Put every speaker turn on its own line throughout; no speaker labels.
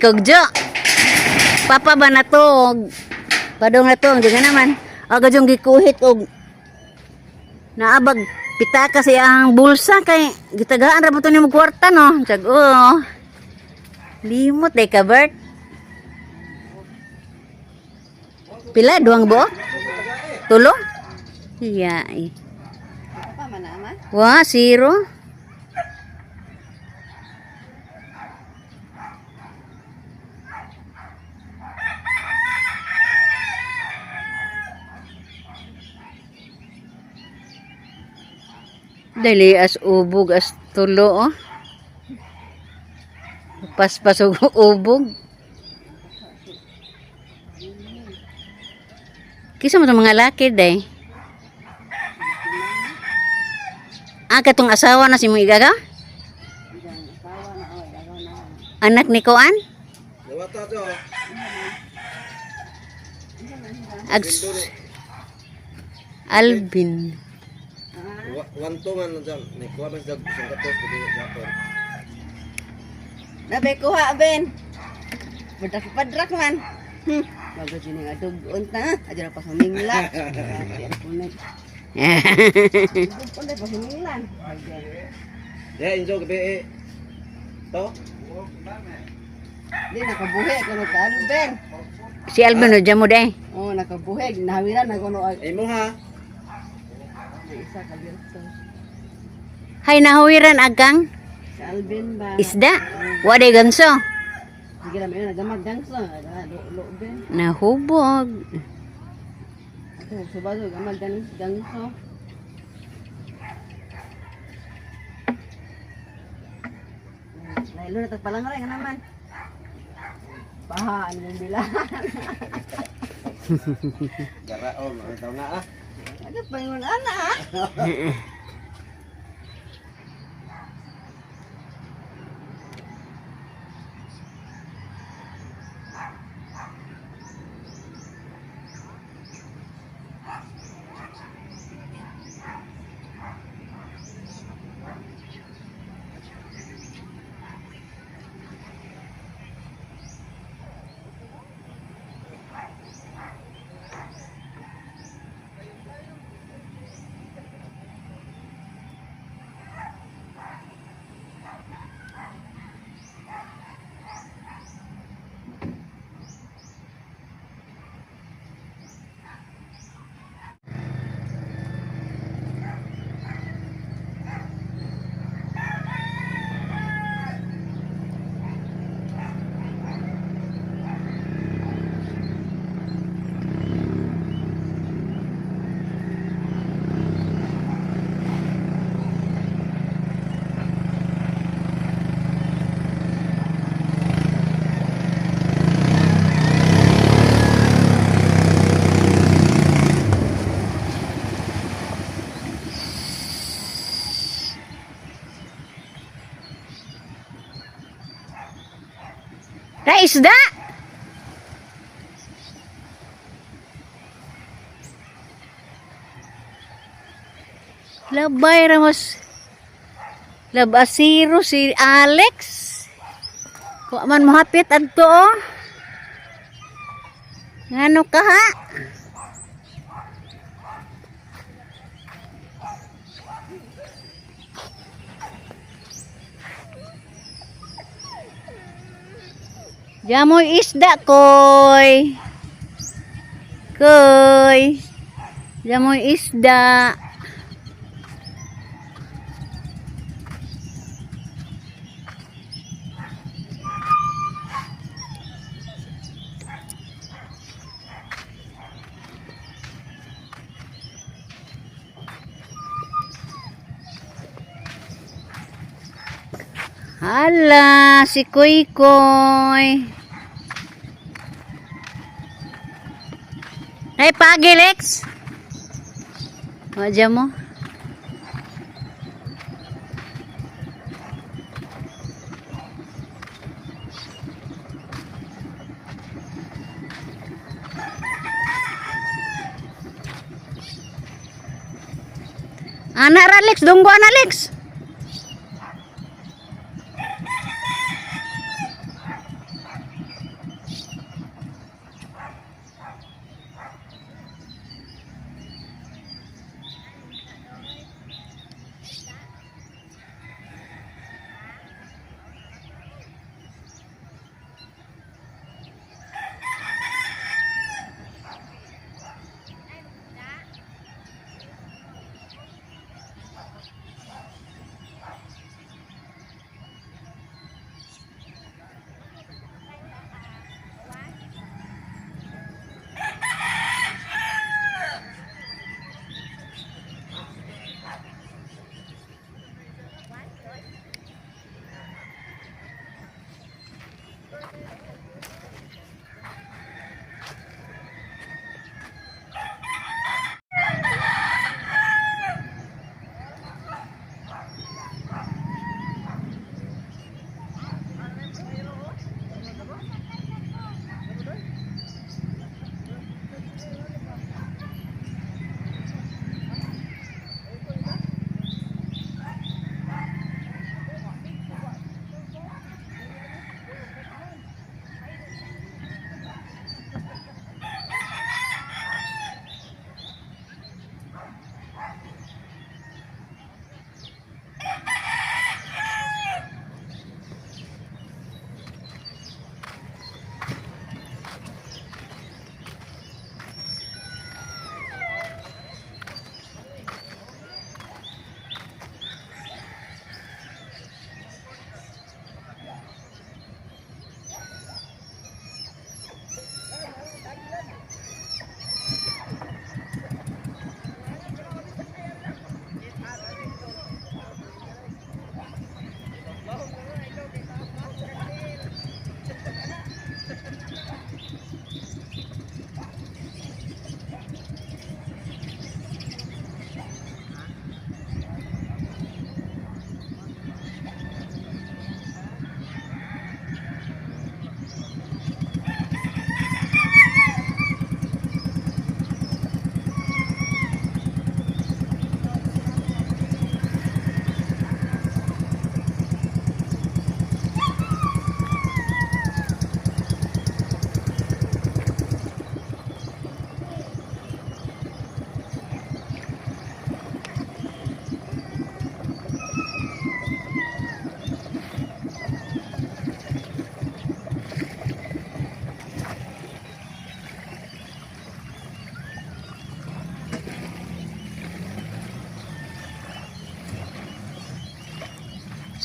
kog jo. Papa ba na to? Padong na to, di ka naman. Agad yung gikuhit og naabag pitaka sa iyang bulsa kay gitagaan ra mo to nimo kwarta, no. Tsag oh. Limot day ka, Bert. Pila duang buok? Tulo? Iya. Eh.
Pa man ama.
Wa, zero. Dali as ubog as tulo oh. Paspas og ubog. Kisa mo itong mga laki day. Ah, katong asawa na si mong igaga? Anak ni Koan?
Dawata to.
Ag Alvin.
Wanto man na dyan. May kuha man siya isang katos. Pwede yapon.
Nabe kuha Ben. Padrak padrak man. Bago jud nga dugon ta. Adyo pa sumingla. Dugon pa suminglan.
Ya, injo gabi eh. To?
Di nakabuhi kuno ka Ben.
Si Alvin o dyan mo day.
Oh, nakabuhi nahawiran na kuno ag
Imo ha?
isa ka Berto.
Hay nahuwiran agang
Si Alvin ba?
isda. Waday ganso.
Sige ra mayon nagamag gangso. Lo Ben.
Nahubog.
Ako subaso gamag gangso. Lailo na tagpalang rin naman. Baha, ano mong bilang.
Garaon. Ang taon na ah.
Ano pa yun, ana? Ah?
Ra isda. Labay ramos. Labasiro si Alex. Kuha man mo hapit adto oh. Ngano ka ha? Jamoy isda koy. Koy. Jamoy isda. Hala, si Koy Koy. Ay, pagi, Lex. Wajah mo. Anak ra, Lex, dunggo ana, Lex.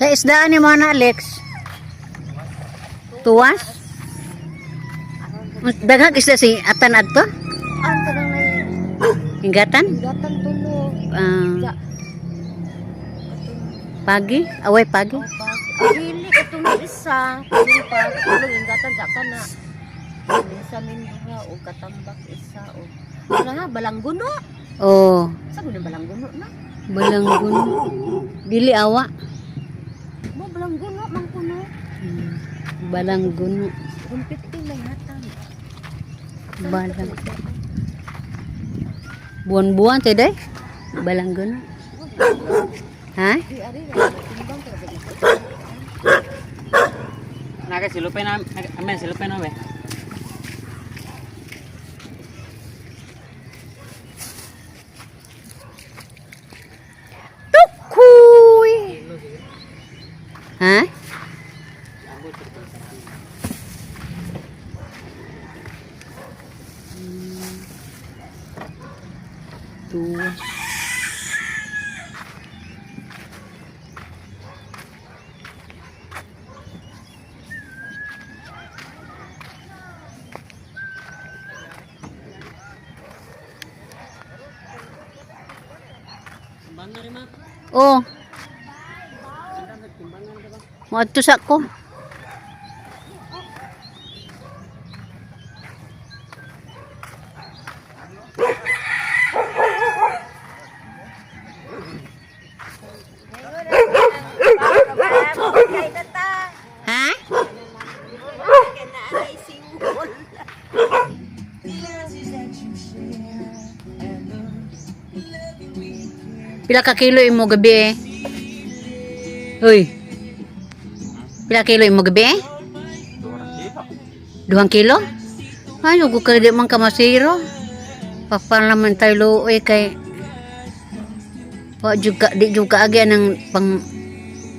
Sa isdaan ni mo na, Alex? Tuwas? Daghang isda si Atan adto?
Ang tanang na
Ingatan?
Gatan tulo.
Ah, pagi? Away pagi?
Dili katong isa, katong pa tulong ingatan sa kana. Isa minduha o katambak isa o. Ano nga balangguno?
Oh,
Sa gud balangguno na?
balanggun. Dili awa.
Mo balangguno man kuno.
Balanggun.
Gumpit lang hatang.
Balang. Buwan-buwan tayo day? Balanggun. Ha?
Di ari ra timbang ka ba?
Naga silupin na, amen silupin na be.
Tukoy! Ha? Tuwas. Oh. Moadto sa ko. Ha? Pila ka kilo imo gabi eh? Uy. Pila kilo imo gabi eh? 2 kilo? Ay, ugo ka di man ka masiro. Papalaman tayo luoy kay wa jud ka di jud ka agi ang pang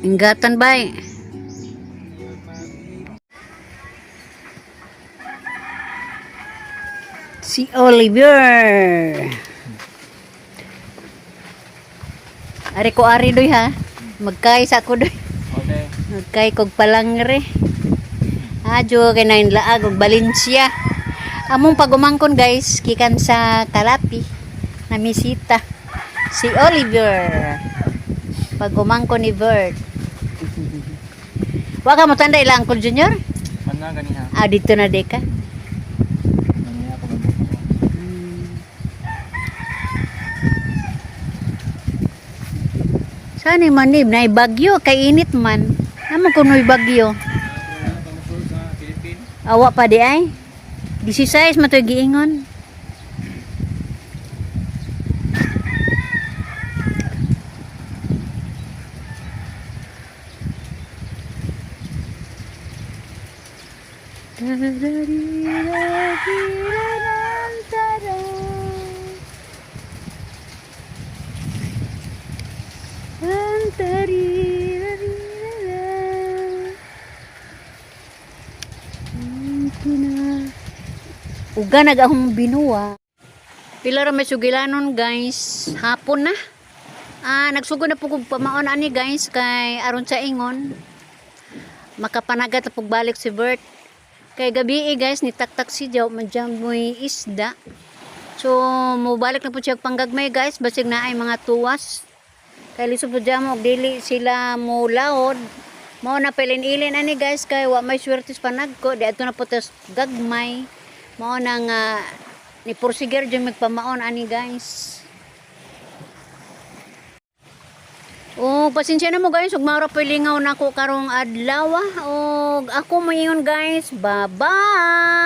ingatan bay. Si Oliver. Ari ko ari doy ha. Magkay sa ako doy.
Okay.
Magkay kog palangre. Adyo kay nain laag og Valencia. Among pagumangkon guys, gikan sa Kalapi na misita si Oliver. Pagumangkon ni Bert. Wa ka mo tanda ila Uncle Junior?
Ano ganiha?
Ah, dito na deka.
Ganiha ko
Saan ni manib na bagyo kay init man. Amo kunoy bagyo. Awa pa di ay. 16 matoy giingon. Uga nag-ahong binuwa. Pila ra may sugilanon guys. Hapon na. Ah, nagsugod na po kog pamaon ani guys kay aron sa ingon. Makapanagat na pagbalik si Bert. Kay gabi eh, guys ni taktak si Jaw moy isda. So mobalik na po siya og panggagmay guys basig na ay mga tuwas. Kay lisod po dyan mo og dili sila mo laod. Mao na pilin-ilin ani guys kay wa may swerte sa panagko di adto na po tas gagmay. Mao na nga ni porsiger jud magpamaon ani guys. Oh, pasensya na mo guys, ug maura po'y lingaw nako karong adlaw. Og ako moingon guys, bye-bye.